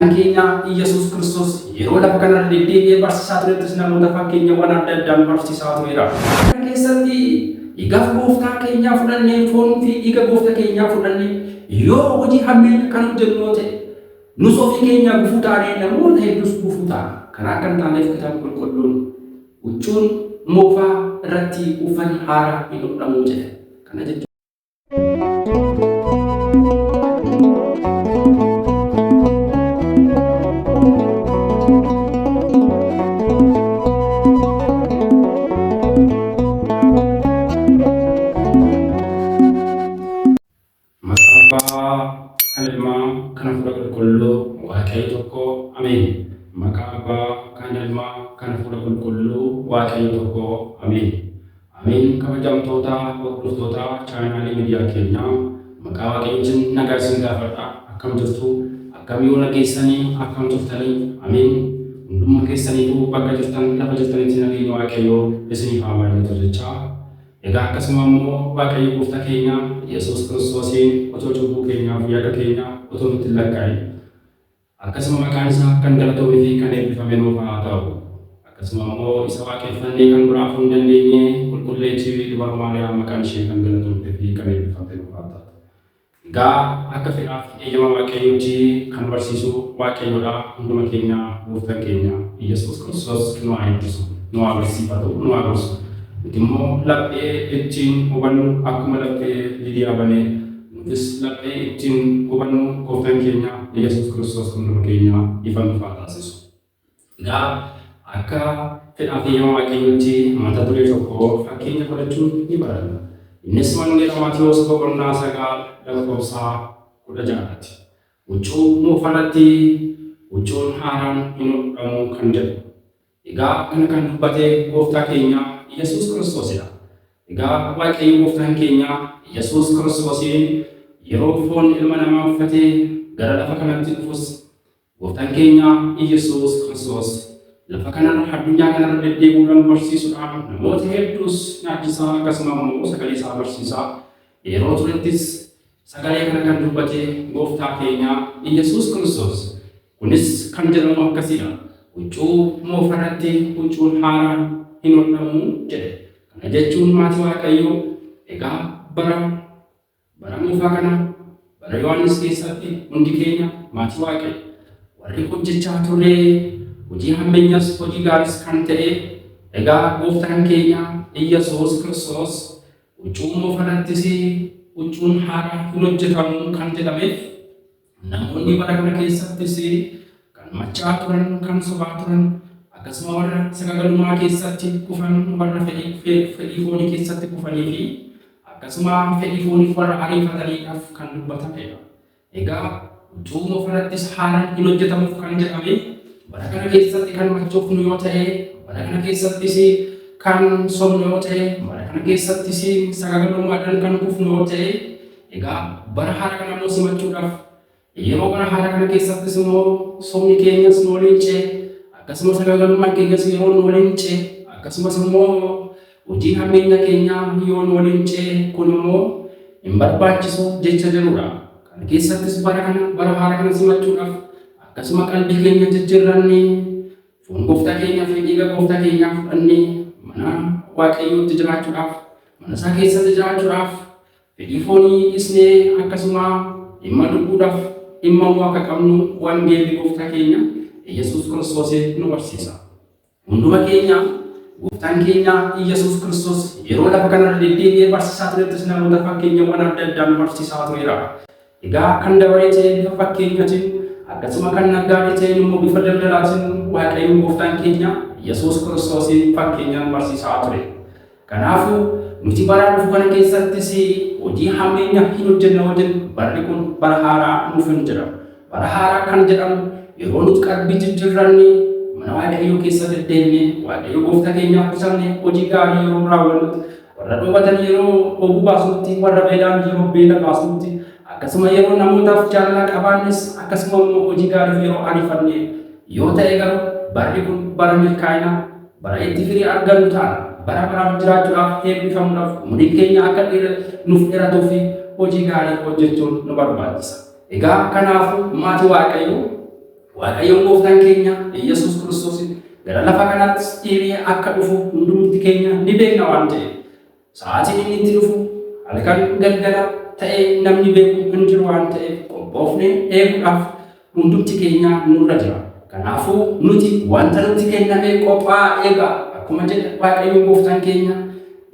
Keenya Iyyasuus Kiristoos yeroo lafa kanarra deddeebi'ee barsiisaa turettis namoota fakkeenyawwan adda addaan barsiisaa tureera. Kana keessatti dhiigaaf gooftaa keenyaa fudhannee foon fi dhiiga gooftaa keenyaa fudhannee yoo hojii hammeenya kan hojjennu yoo ta'e nus ofii keenyaa gufuu taanee namoota hedduus gufuu taana. Kana akka hin taaneef kitaabni qulqulluun huccuun moofaa irratti uffanni haaraa hin hodhamu jedha. Kana jechuun Maqaa Abbaa, kan Ilmaa, kan Hafuura Qulqulluu, Waaqayyo tokko, Ameen. Maqaa Abbaa, kan Ilmaa, kan Hafuura Qulqulluu, Waaqayyo tokko, Ameen. Ameen kabajamtoota hordoftoota chaanaalii miidiyaa keenyaa maqaa Waaqayyootiin nagaa isin gaafadha. Akkam jirtu? Akkam yoona geessanii? Akkam turtanii? Ameen. Hundumma keessaniituu bakka jirtan lafa jirtanitti nageenyi Waaqayyoo isiniif haa baay'atu jechaa. Egaa akkasuma immoo Waaqayyo gooftaa keenya Yesuus Kiristoosiin otoo cubbuu keenyaaf yakka keenya otoo nutti hin lakkaa'in Akkasuma maqaan isaa kan galatoome fi kan eebbifame nuuf haa ta'u. Akkasuma immoo isa waaqeffannee kan biraa hafuu hin dandeenye qulqulleettii Dubara Maariyaam maqaan ishee kan galatoomte fi kan eebbifamte nuuf haa taatu. Egaa akka fedhaa fi eeyyama Waaqayyootti kan barsiisu Waaqayyoodha. Hunduma keenya Gooftaan keenya Iyyasuus Kiristoos nu haa eebbisu, nu haa barsiifatu, nu haa gorsu. Nuti immoo laphee ittiin hubannu akkuma laphee Lidiyaa banee Nutis laphee ittiin hubannu Gooftaan keenya Iyyasuus Kiristoos hunduma keenya ifa nuuf haa taasisu. Egaa akka fedhaa fi eeyyama Waaqayyootti mata duree tokko fakkeenya godhachuun ni baranna. Innis Wangeela Maatiyoos boqonnaa 9 lakkoofsa 16 irratti. Huccuu moofarratti huccuun haaraan hin hodhamu kan jedhu. Egaa kana kan dubbate Gooftaa keenya Iyyasuus Kiristoosidha. Egaa Waaqayyo Gooftaan keenya Iyyasuus Kiristoosiin yeroo foon ilma namaa uffatee gara lafa kanatti dhufus Gooftaan keenya Iyyasuus Kiristoos lafa kanarra addunyaa kanarra deddeebi'uudhaan barsiisuudhaan namoota hedduus nyaachisaa akkasuma immoo sagalee isaa barsiisaa yeroo turettis sagalee kana kan dubbate Gooftaa keenya Iyyasuus Kiristoos. Kunis kan jedhamu akkasidha. Huccuu moofarratti huccuun haaraan hin hodhamu jedhe. Kana jechuun maatii Waaqayyoo egaa bara bara moofaa kana bara Yohaannis keessatti hundi keenya maatii Waaqayyo warri hojjechaa turre hojii hammeenyas hojii gaaris kan ta'e egaa gooftaan keenya Iyyasuus Kiristoos huccuu moofarrattis huccuun haaraa hin hojjetamu kan jedhameef Namoonni bara kana keessattis kan machaa'aa turan, kan sobaa turan, akkasuma warra sagagalummaa keessatti kufan, warra fedhii foonii keessatti kufanii fi akkasuma fedhii fooniif warra ariifataniidhaaf kan dubbatamedha. Egaa huccuu moofarrattis haaraan hin hojjetamuuf kan jedhame bara kana keessatti kan machoofnu yoo ta'e, bara kana keessattis kan sobnu yoo ta'e, bara kana keessattis sagagalummaadhaan kan kufnu yoo ta'e, Egaa bara haaraa kana immoo simachuudhaaf yeroo bara haaraa kana keessattis immoo sobni keenyas nu waliin ce'e akkasumas sagaagalummaan keenyas yeroo nu waliin ce'e akkasumas immoo hojiin hammeenya keenyaa yoo nu waliin ce'e kun immoo hin barbaachisu jecha jedhudha. Kana keessattis bara kana bara haaraa kana simachuudhaaf akkasuma qalbii keenya jijjiirrannee foon gooftaa keenyaa fi dhiiga gooftaa keenyaa fudhannee mana Waaqayyootti jiraachuudhaaf mana isaa keessatti jiraachuudhaaf Fedhii foonii dhiisnee akkasuma dhimma lubbuudhaaf dhimmamuu akka qabnu wangeelli gooftaa keenya Iyyasuus Kiristoos nu barsiisa. Hunduma keenya gooftaan keenya Iyyasuus Kiristoos yeroo lafa kanarra deddeebi'ee barsiisaa turettis namoota fakkeenyawwan adda addaan barsiisaa tureera. Egaa kan dabaree ta'e bifa fakkeenyatiin akkasuma kan naggaadee ta'een immoo bifa daldalaatiin Waaqayyoon gooftaan keenya Iyyasuus Kiristoos fakkeenyaan barsiisaa ture. Kanaafuu, nuti bara dhufu kana keessattis hojii hammeenya hin hojjenna yoo jenne barri kun bara haaraa nuuf hin jedhamu. Bara haaraa kan jedhamu yeroo nuti qalbii jijjiirranne mana Waaqayyoo keessa deddeemne Waaqayyo gooftaa keenyaaf bitamne hojii gaarii yeroo raawwannutti warra dhoobatan yeroo dhoobuu baasnutti warra beelaan yeroo beela baasnutti akkasuma yeroo namootaaf jaalala qabaannes akkasuma immoo hojii gaariif yeroo ariifanne yoo ta'e garuu barri kun bara milkaa'inaa Bara itti firii argannu taana. Bara baraaf jiraachuudhaaf, eebbifamuudhaaf, umuriin keenya akka nuuf dheeratuu fi hojii gaarii hojjechuun nu barbaachisa. Egaa kanaafuu maatii Waaqayyoo Waaqayyoon gooftaan keenya Iyyasuus Kiristoos gara lafa kanaattis deebi'ee akka dhufu hundumti keenya ni beekna waan ta'eef sa'aatiin inni itti dhufu halkan galgala ta'ee namni beeku hin jiru waan ta'eef qophoofnee eeguudhaaf hundumti keenya nurra jira. Kanaafuu nuti wanta nutti kenname qophaa'aa eegaa akkuma jedhe Waaqayyoon gooftaan keenya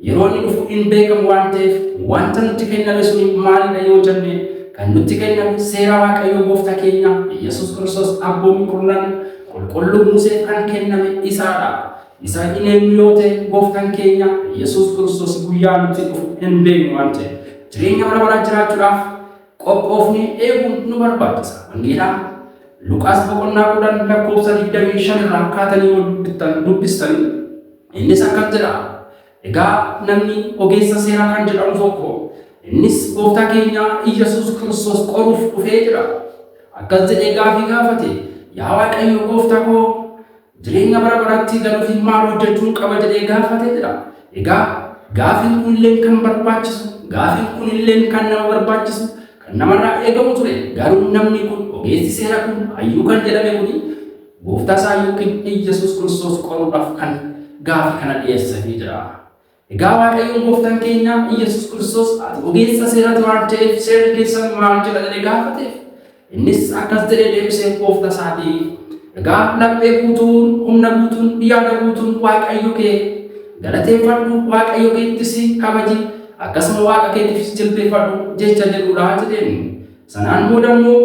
yeroo inni dhufu hin beekamu waan ta'eef wanta nutti kenname suni maalidha yoo jenne kan nutti kenname seera Waaqayyoo gooftaa keenya Iyyasuus Kiristoos abboommii kurnan qulqulluu Museef kan kenname isaadha. Isa hin eenyu yoo ta'e gooftaan keenya Iyyasuus Kiristoos guyyaa nutti dhufu hin beeknu waan ta'eef jireenya bara baraa jiraachuudhaaf qophoofnee eeguun nu barbaachisa. Wangeelaa Luqaas boqonnaa 10 lakkoofsa 25 irraa kaatanii yoo dubbistan innis akkas jedha. Egaa namni ogeessa seeraa kan jedhamu tokko innis gooftaa keenya Iyyasuus Kiristoos qoruuf dhufee jira. Akkas jedhee gaafii gaafate, yaa Waaqayyo gooftaa koo jireenya bara baraatti galuuf maal hojjechuun qaba jedhee gaafate jira. Egaa gaafiin kunilleen kan barbaachisu, gaafiin kunilleen kan nama barbaachisu, kan namarraa eegamu ture. Garuu namni kun ogeessi seera kun hayyuu kan jedhame kuni gooftaa isaa yookiin Iyyasuus Kiristoos qoruudhaaf kan gaafii kana dhiyeessanii jira. Egaa Waaqayyoon gooftaan keenya Iyyasuus Kiristoos ati ogeessa seerati waan ta'eef seerri keessan maal jedha jedhee gaafateef. Innis akkas jedhee deebisee gooftaa isaatii. Egaa laphee guutuun, humna guutuun, yaada guutuun Waaqayyo kee galateeffadhu, Waaqayyo keettis kabaji, akkasuma Waaqa keetiifis jilbeeffadhu jecha jedhudha jedheen. Sanaan booda immoo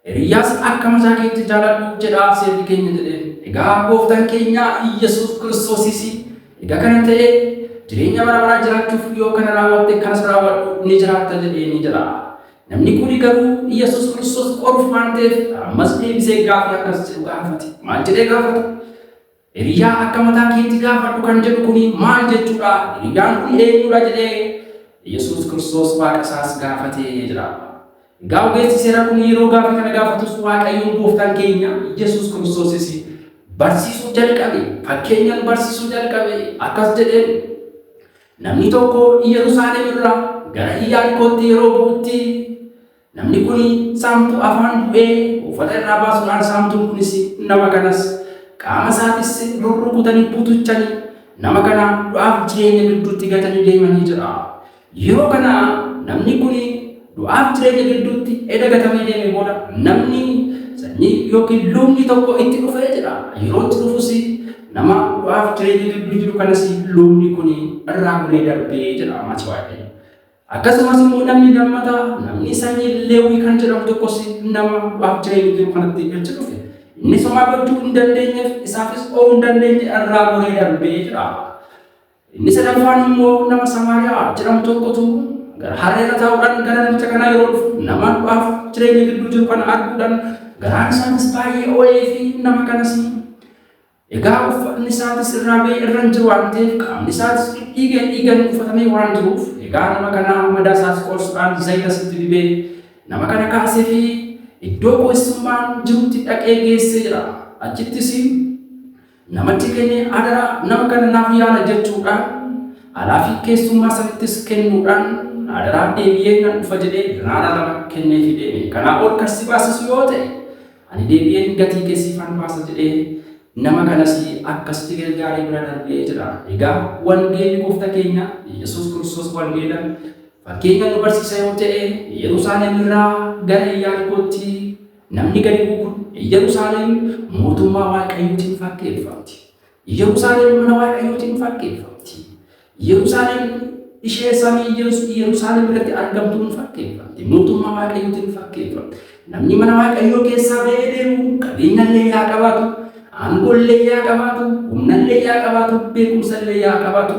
Hiriyyaas akka mataa keetti jaaladhu jedhaa seerri keenya jedheen. Egaa gooftaan keenya Iyyasuus Kiristoosis egaa kana ta'ee jireenya bara baraa jiraachuuf yoo kana raawwatte kanas raawwadhu ni jiraatta jedhee ni jedha. Namni kuni garuu Iyyasuus Kiristoos qoruuf waan ta'eef ammas deebisee gaaffii akkas jedhu gaafate. Maal jedhee gaafate? Hiriyyaa akka mataa keetti gaafadhu kan jedhu kuni maal jechuudha? Hiriyyaan kun eenyudha jedhee Yesuus Kiristoos waaqa isaas gaafatee jira. Egaa ogeessi seeraa kun yeroo gaaffii kana gaafatus Waaqayyoon gooftaan keenya Yesuus Kiristoosis barsiisuu jalqabe. Fakkeenyaan barsiisuu jalqabe. Akkas jedheen namni tokko Yerusaalem irraa gara Iyaarikootti yeroo bu'utti Namni kun saamtuu afaan bu'ee uffata irraa baasuudhaan saamtuun kunis nama kanas qaama isaatis rurrukutanii butuchanii nama kana du'aaf jireenya gidduutti gatanii deemanii jira. Yeroo kana namni kun du'aaf jireenya gidduutti eda gatamee deeme booda namni sanyii yookiin lubni tokko itti dhufee jira. Yeroo itti dhufus nama du'aaf jireenya gidduu jiru kanas lubni kun irraa goree darbee jira. Maatii Waaqayyoo. Akkasumas immoo namni lammataa namni sanyii Leewwii kan jedhamu tokkos nama du'aaf jireenya jiru kanatti itti dhufe. Innis homaa gochuu hin dandeenyeef isaafis o'uu hin dandeenye irraa goree darbee jira. Inni sadaffaan immoo nama Samaariyaa jedhamu tokkotu gara harreerra taa'uudhaan gara namicha kanaa yeroo dhufu nama du'aaf jireenya gidduu jiru kana arguudhaan garaan isaatis baay'ee o'ee fi nama kanas Egaa uffatni isaatis irraa ba'ee irra hin jiru waan ta'eef qaamni isaatis dhidhiigee dhiigan uffatamee waan jiruuf egaa nama kana madaa isaas qorsuudhaan zayita sitti dibee nama kana kaasee fi iddoo keessummaan jirutti dhaqee geessee jira. Achittis namatti kennee adaraa nama kana naaf yaala jechuudhaan alaa fi keessummaa sanittis kennuudhaan adaraa deebi'ee nan dhufa jedhee dinaara 2 kenneefii deeme. Kanaa ol kan si baasisu yoo ta'e Ani deebi'een gatii kee siifan baasa jedhee nama kanas akkasitti gargaaree bira darbee jedha. Egaa wangeelli gooftaa keenya Yesuus Kiristoos wangeela fakkeenya nu barsiisa yoo ta'e Yerusaalem irraa gara Iyaarikootti namni gadi bu'u kun Yerusaalem mootummaa Waaqayyootiin fakkeeffamti. Yerusaalem mana Waaqayyootiin fakkeeffamti. Yerusaalem ishee samii Yerusaalem irratti argamtuun fakkeeffamti. Mootummaa Waaqayyootiin fakkeeffamti. Namni mana Waaqayyoo keessaa ba'ee deemu qabeenyallee yaa qabaatu, aangoollee yaa qabaatu, humnallee yaa qabaatu, beekumsallee yaa qabaatu,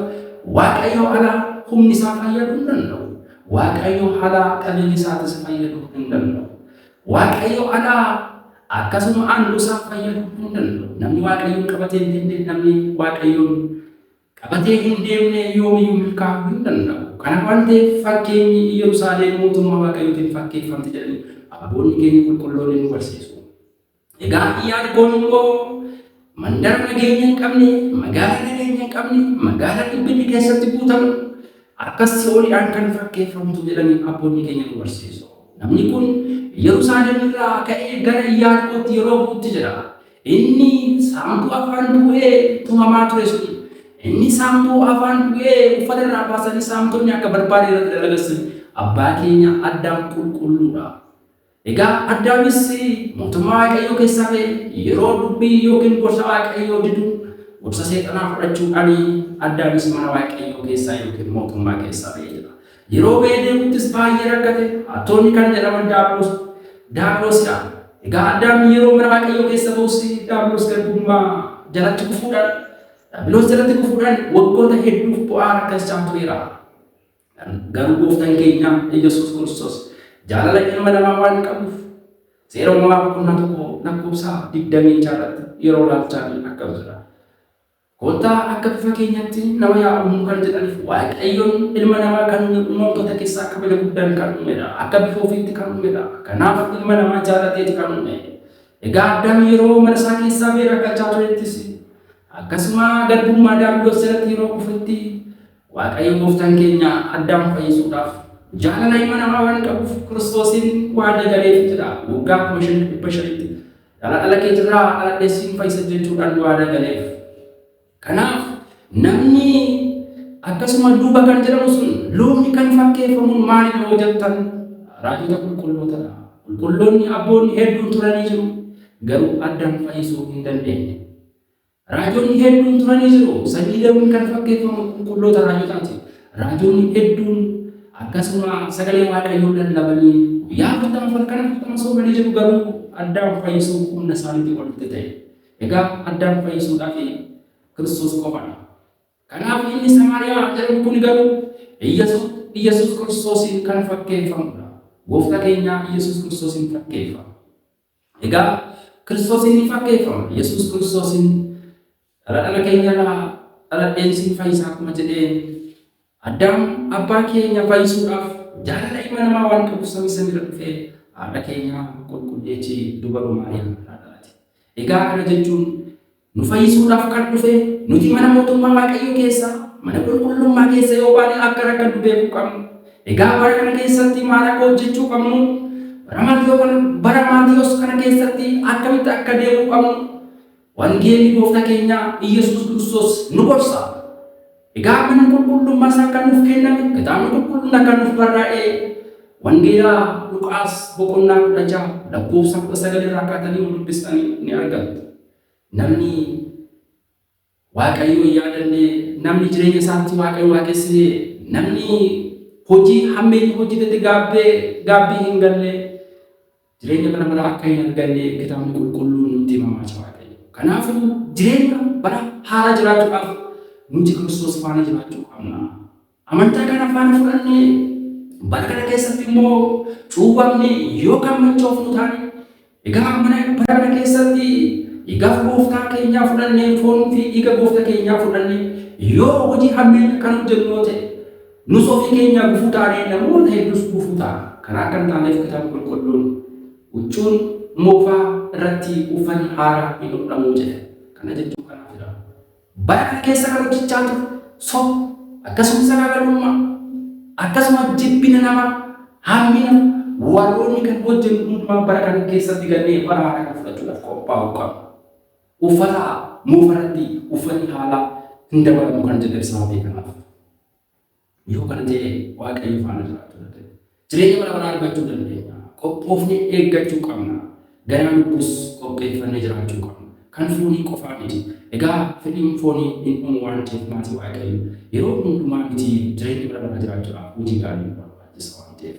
Waaqayyo alaa humni isaa fayyaduu hin danda'u. Waaqayyo alaa qabeenyi isaatis fayyaduu hin danda'u. Waaqayyo alaa akkasuma aangoo isaa fayyaduu hin danda'u. Namni Waaqayyoon qabatee hin deemne, namni Waaqayyoon qabatee hin deemne yoomiyyuu milkaa'uu hin danda'u. Kana waan ta'eef fakkeenyi Iyyerusaaleem mootummaa Waaqayyootiin fakkeeffamti jedhanii abboonni keenya qulqulloonni nu barsiisu. Egaa Iyyaarikoon immoo mandara nageenya hin qabne, magaalaa nageenya hin qabne, magaalaa dhiphinni keessatti guutamu akkas si'ooliidhaan kan fakkeeffamtu jedhanii abboonni keenya nu barsiisu. Namni kun Yerusaalem irraa ka'ee gara Iyaarikootti yeroo bu'utti jedha. Inni saamtuu afaan bu'ee tumamaa ture sun, inni saamtuu afaan bu'ee uffata irraa baasanii saamtonni akka barbaade irratti dalagassan abbaa keenya Addaam qulqulluudha. Egaa Addaamis mootummaa Waaqayyoo keessaa ba'e yeroo dubbii yookiin gorsa Waaqayyoo didu gorsa seexanaa fudhachuudhaan Addaamis mana Waaqayyoo keessaa yookiin mootummaa keessaa ba'ee jira. Yeroo ba'ee deemuttis baay'ee rakkate. Hattoonni kan jedhaman Daabiloosidha. Egaa Addaam yeroo mana Waaqayyoo keessa ba'us Daabiloos garbummaa jalatti kufuudhaan Daabiloos jalatti kufuudhaan waggoota hedduuf bu'aa rakkachaa tureera. Garuu gooftaan keenya Yesuus Kiristoos jaalala ilma namaa waan qabuuf seera uumamaa boqonnaa 1 lakkoofsa 26 irratti yeroo ilaalchaan akkas jedha. Kottaa akka bifa keenyatti nama yaa uumnu kan jedhaniif Waaqayyoon ilma namaa kan uumamtoota keessaa kabaja guddaan kan uumedha. Akka bifa ofiitti kan uumedha. Kanaaf ilma namaa jaalateeti kan uume. Egaa Addaam yeroo mana isaa keessaa ba'ee rakkachaa turettis akkasuma garbummaa Daabiloos jalatti yeroo kufetti Waaqayyo gooftaan keenya Addaam fayyisuudhaaf jaalala ilma namaa waan qabuuf Kiristoosiin waadaa galeef jedha. Waggaa 5500tti dhala dhala keetirraa dhaladhee siin fayyisa jechuudhaan waadaa galeef. Kanaaf namni akkasuma luba kan jedhamu sun lubni kan fakkeeffamuun maalidha yoo jettan raajota qulqullootadha. Qulqulloonni abboonni hedduun turanii jiru garuu Addaam fayyisuu hin dandeenye. Raajonni hedduun turanii jiru. Sanyii Lewwiin kan fakkeeffamu qulqulloota raajotaati. Raajonni hedduun akkasuma sagalee Waaqayyoo lallabanii guyyaa 40 halkan 40 soomanii jiru garuu Addaam fayyisuu humna isaaniitii olitti ta'e. Egaa Addaam fayyisuudhaaf Kiristoos qofadha. Kanaaf inni Samaariyaa jedhamu kun garuu Iyyasuus Kiristoosiin kan fakkeeffamudha. Gooftaa keenya Iyyasuus Kiristoosiin fakkeeffama. Egaa Kiristoosiin ni fakkeeffama. Yesuus Kiristoosiin dhala dhala keenyarraa dhaladheen siin fayyisa akkuma jedhee Addaam abbaa keenya fayyisuudhaaf jaalala ilma namaa waan qabuuf samii samiirra dhufee haadha keenya qulqulleechi dubaroo Maariyaam irraa dhalate. Egaa kana jechuun nu fayyisuudhaaf kan dhufe nuti mana mootummaa Waaqayyoo keessa mana qulqullummaa keessa yoo baane akka rakkannu beekuu qabnu. Egaa bara kana keessatti maal akka hojjechuu qabnu bara Maatiyos kana keessatti akkamitti akka deemuu qabnu wangeelli gooftaa keenya Iyyasuus Kiristoos nu gorsa. Egaa manni qulqullummaa isaa akka nuuf kenname kitaabni qulqulluun akka nuuf barraa'e wangeela Luqaas boqonnaa 16 lakkoofsa 19 irraa kaatanii yoo dubbistanii ni argattu. Namni Waaqayyo hin yaadanne, namni jireenya isaatti Waaqayyo waaqessine, namni hojii hammeenya hojjetetti gaabbee gaabbii hin galle jireenya bara baraa akka hin arganne kitaabni qulqulluun nutti himamaa jira Waaqayyo. Kanaafuu jireenya bara haaraa jiraachuudhaaf nuti Kiristoos faana jiraachuu qabna. Amantaa kana faana fudhannee bara kana keessatti immoo cuuphamne yoo kan machoofnu taane egaa mana bara kana keessatti dhiigaaf gooftaa keenyaa fudhannee foon fi dhiiga gooftaa keenyaa fudhannee yoo hojii hammeenya kan hojjennu yoo ta'e nus ofii keenyaa gufuu taanee namoota hedduus gufuu taana. Kana akka hin taaneef kitaabni qulqulluun huccuun moofaa irratti uffanni haaraa hin hodhamu jedhe. Kana jechuun kanaafidha. Bara kana keessa kan hojjechaa ture soba, akkasuma sagaagalummaa, akkasuma jibbina namaa, hammina warroonni kan hojjennu hundumaa bara kana keessatti gallee bara haaraa kana fudhachuudhaaf qophaa'uu qabna. Uffata moofaratti uffanni haalaa hin dabalamu kan jedheef sababii kanaaf. Yoo kana ta'e Waaqayyo faana jiraachuu dandeenya. Jireenya bara baraa argachuu dandeenya. Qophoofnee eeggachuu qabna. Garaa lubbuus qopheeffannee jiraachuu qabna. Kan foonii qofaa miti. Egaa fedhiin foonii hin dhumu waan ta'eef maatii Waaqayyo yeroo hundumaa miti jireenya bara baraa jiraachuudhaaf hojii gaarii nu barbaachisa waan ta'eef.